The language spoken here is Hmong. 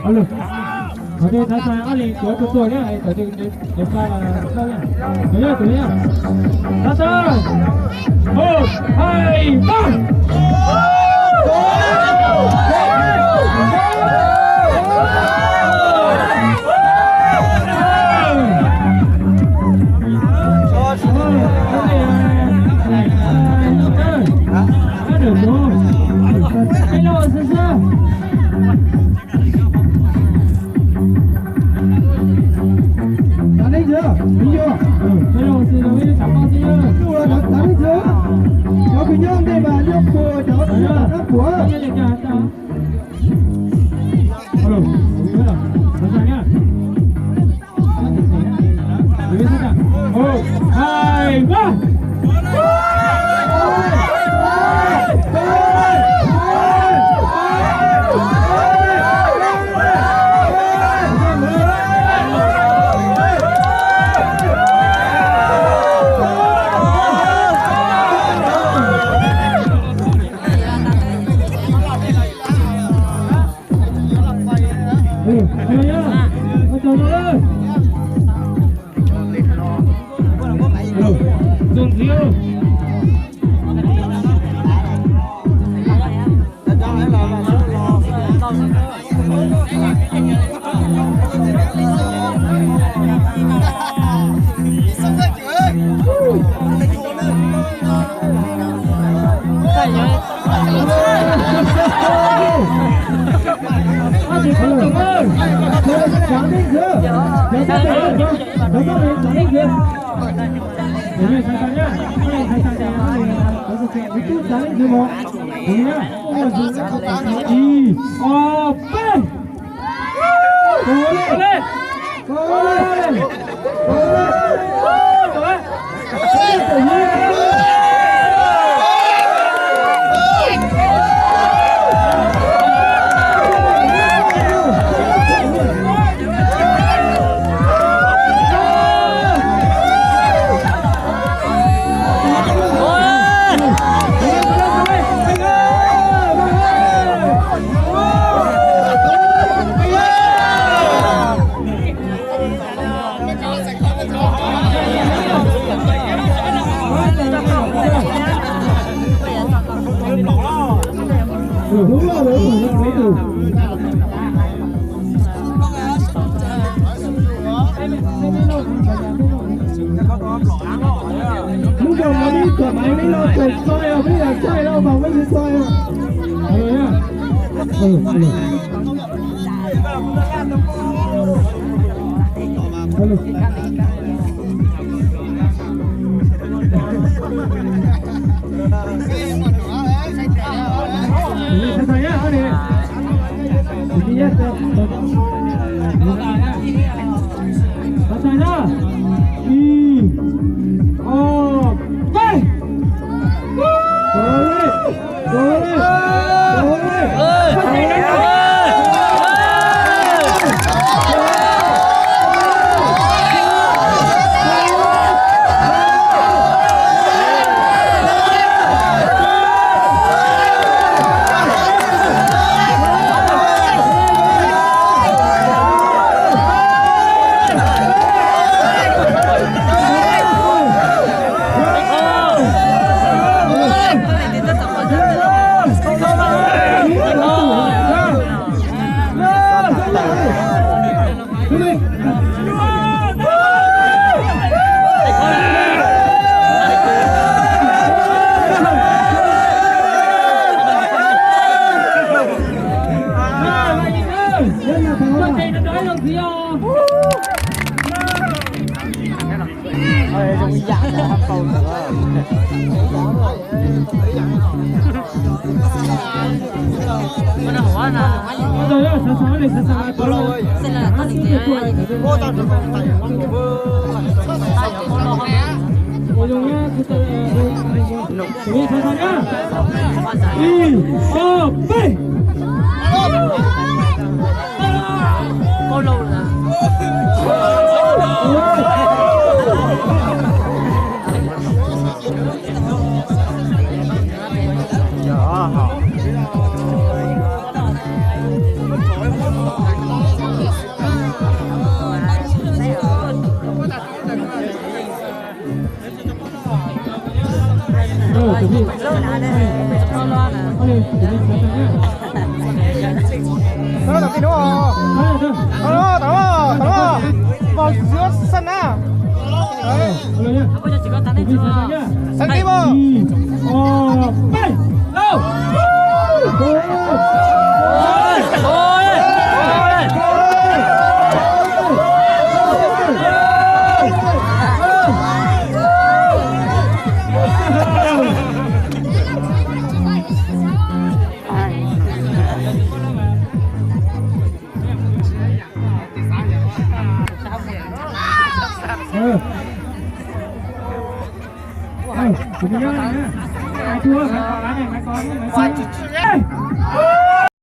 Alo, thov nej thab xa ob leeg tuav tuag tuag thiab, thov nej tuav xa los tau na. Tuav yog, tuav yog. Thab xa. Một, hai, ba. Tag leej chưa? Lý do? Tag leej chưa? Cov kwv nyob ntej mas nyob puas cov kwv nyob puas. Một, hai, ba. Ib, ob, peb. Lub no mas nej tuam maiv, nej los tuam soi os, nej yog soi los mas muab yus soi os. Ib, ob, peb. Ib, ob, peb. Tau los, tau los, tau los, tau los. Vos xyuas xab na. Xab tim vos.